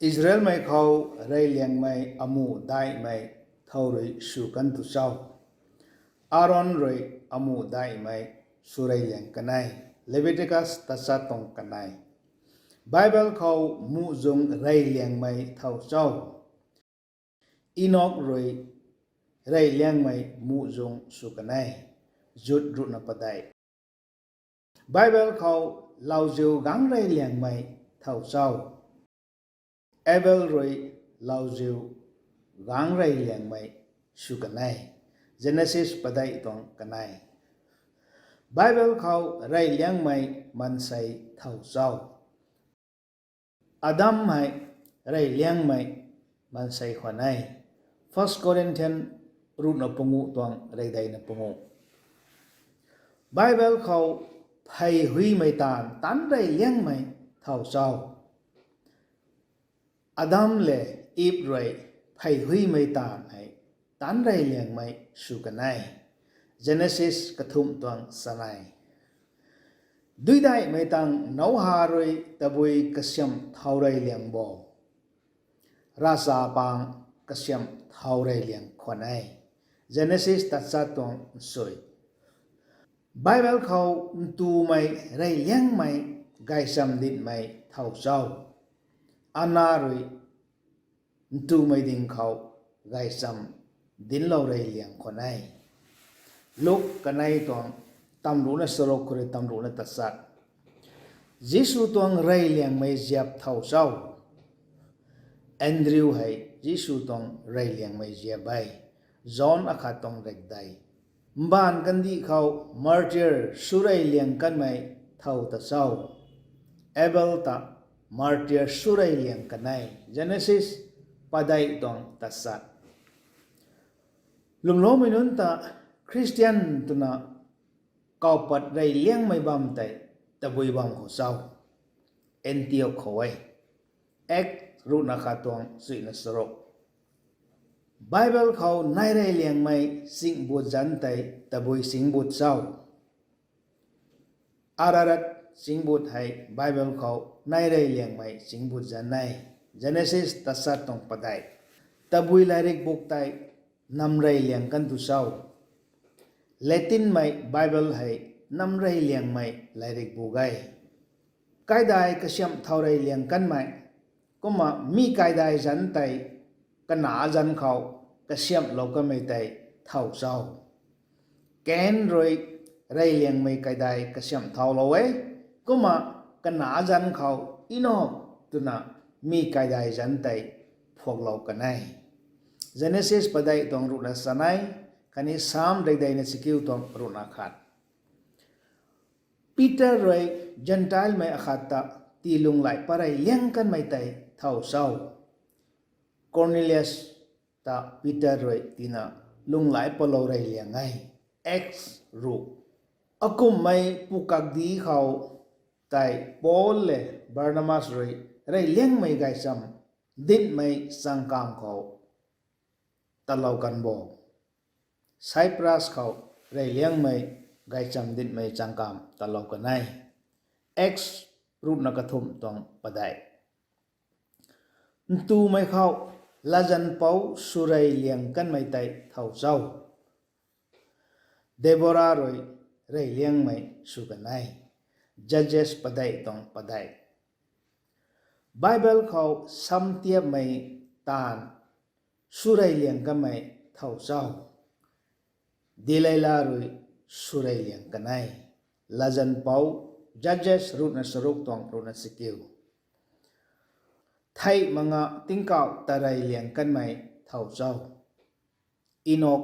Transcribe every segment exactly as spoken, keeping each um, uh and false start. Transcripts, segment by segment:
Israelmei khou reyliangmei amuh daihmei thow rui sw kan tu cho? Aaron rui amuh daihmei sw reyliang kan e. Leviticus tachat tuang kanei. Bible khou muhzwng reyliangmei thow cho? Enok rui reyliangmei muhzwng sw kan e. Jude ruhna padeih. Bible khou lauziu gang reyliangmei thow cho? Abel rui lauziu gang reyliangmei sw kan e. Genesis padeih tuang kanei. Bible khou reyliangmei maansei thow cho? Adam hei reyliangmei maansei khwan e. First Corinthians ruhna panguh tuang reideina panguh. Bible khou pheyhuimei taanv tanc reyliangmei thow cho? Adam le Eve rui pheyhuimei taanv hei tanc reyliangmei sw kan e. Genesis kathumh tuang chanei. Duidaihmei tang Noah rui tabui kasiamh thow reyliang bo? Ravchapang kasiamh thow reyliang khwan e. Genesis tachat tuang nsui. Bible khou ntumei reyliangmei gaychamv dinhmei thow cho? Anna rui ntumei ding khou gaychamv dinclou reyliang khwan e. Luk kanei tuang tamruhna charuk khou rui tamruhna tachat. Jisu tuang reyliangmei ziap thow cho? Andrew hei Jisu tuang reyliangmei ziap e. John akhat tuang rekdei. Mbaanv kandih khou martyr sw reyliang kanmei thow ta cho? Abel ta martyr sw reyliang kan e. Genesis padeih tuang tachat. Lwmloumei nunc ta Khristian twna kawpat reyliangmei bam tei tabui bam khou cho? Antioch khou e. Acts ruhna khat tuang chuihna charuk. Bible khou nai reyliangmei chingbut zanc tei tabui chingbut cho? Ararat chingbut hei Bible khou nai reyliangmei chingbut zanc e. Genesis tachat tuang padeih. Tabui lairik buk tei nam reyliang kan tu cho? Latinmei Bible hei nam reyliangmei lairik buk e. Kaidai kasiamh thow reyliang kanmei, kumna mi kaidai zanc tei kanac zanc khou kasiamhlou kanmei tei thow cho? Cain rui reyliangmei kaidai kasiamh thowlou e, kumna kanac zanc khou Enok twna mi kaidai zanc tei phuaklou kan e. Genesis padeih tuang ruhna chanei, khatni Sam reideina chakiu tuang ruhna khat. Peter rui Gentilemei akhat ta tii lunghlaic pat reyliang kanmei tei thow cho? Cornelius ta Peter rui tina lunghlaic patlou reyliang e. Acts ruh. Akumhmei pukakdi khou tei Paul le Barnabas rui reyliangmei gaychamv dinhmei changkam khou tatlou kan bo? Cyprus khou reyliangmei gaychamv dinhmei changkam tatlou kan e. Acts ruhna kathumh tuang padeih. Ntumei khou latzan pouc sw reyliang kanmei tei thow cho? Deborah rui reyliangmei sw kan e. Judges padeih tuang padeih. Bible khou samtiapmei taanv sw reyliang kanmei thow cho? Delilah rui sw reyliang kan e. Latzan pouc, Judges ruhna charuk tuang ruhna chakiu. Theih manga tingkauh ta reyliang kanmei thow cho? Enok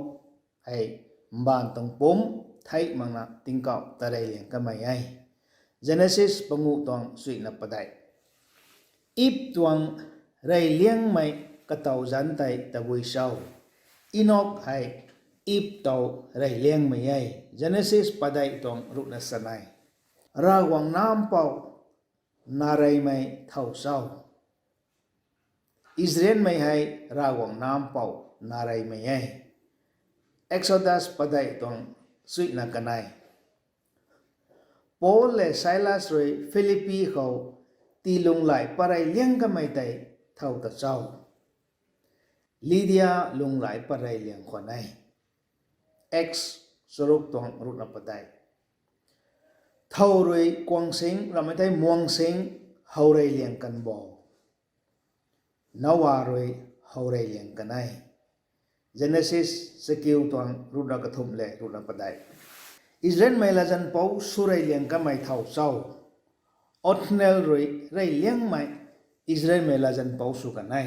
hei mbaanv tuang pumc theih manga tingkauh ta reyliang kanmei e. Genesis panguh tuang chuihna padeih. Eve tuang reyliangmei katow zanc tei tabui cho? Enok hei Eve tow reyliangmei e. Genesis padeih tuang ruhna chanei. Ravguangc nampouh nareymei thow cho? Israelmei hei Ravguangc nampouh nareymei e. Exodus padeih tuang chuihna kanei. Paul le Silas rui Philippi khou tii lunghlaic pat reyliang kanmei tei thow ta cho? Lydia lunghlaic pat rey liang khwan e. Acts charuk tuang ruhna padeih. Thow rui kuang sing, ramei tei muang sing, how rey liang kan bo? Noa rui how rey liang kan e. Genesis chakiu tuang ruhna kathumh le ruhna padeih. Israelmei latzan pouc sw rey liang kanmei thow cho? Othniel rui rey liangmei Israelmei latzan pouc sw kan e.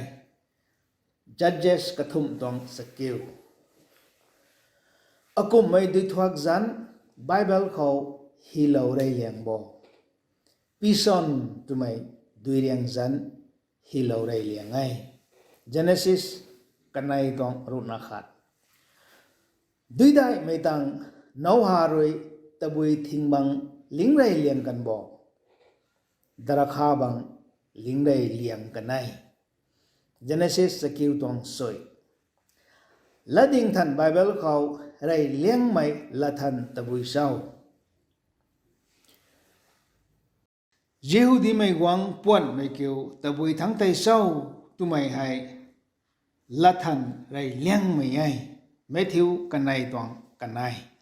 Judges kathumh tuang chakiu. Akumhmei duithuak zanc Bible khou hylou rey liang bo? Pison twmei duiriang zanc hylou rey liang e. Genesis kanei tuang ruhna khat. Duidaihmei tang Noa rui tabui thing bang ling rey liang kan bo? Darakha bang ling rey liang kan e. Genesis chakiu tuang sui. Latding than Bible khou rey liangmei latthan tabui cho? Jihudimei guang puanhmei kiu tabui thangc tei cho twmei hei latthan rey liangmei e. Matthew kanei tuang kanei.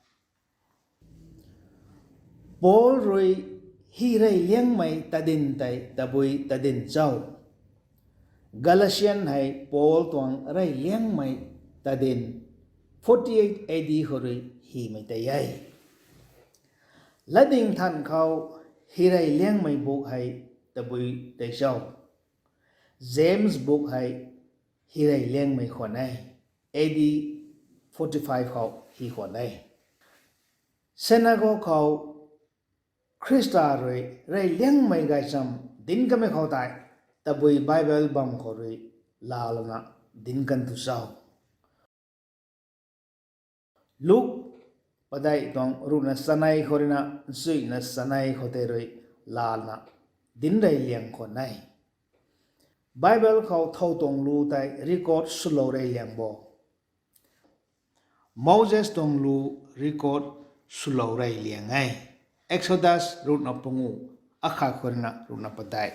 Paul rui hy rey liangmei tadin tei tabui tadin cho? Galatian hei Paul tuang rey liangmei tadin forty-eight A D khou rui hymei tei e. Latding than khou hy rey liangmei buk hei tabui tei cho? James buk hei hy rey liangmei khwan e, A D forty-five khou hy khwan e. Synagogue khou Khrista rui rey liangmei gaychamv dinc kanmei khou tei tabui Bible bam khou rui laalouna dinc kan tu cho? Luk padeih tuang ruhna chanei khou ruina nchuina chanei khou tei rui laalouna dinc rey liang khwan e. Bible khou thow tuang lu tei record swlou rey liang bo? Moses tuang lu record swlou rey liang e. Exodus ruhna pangu, akhat khou ruina ruhna padeih.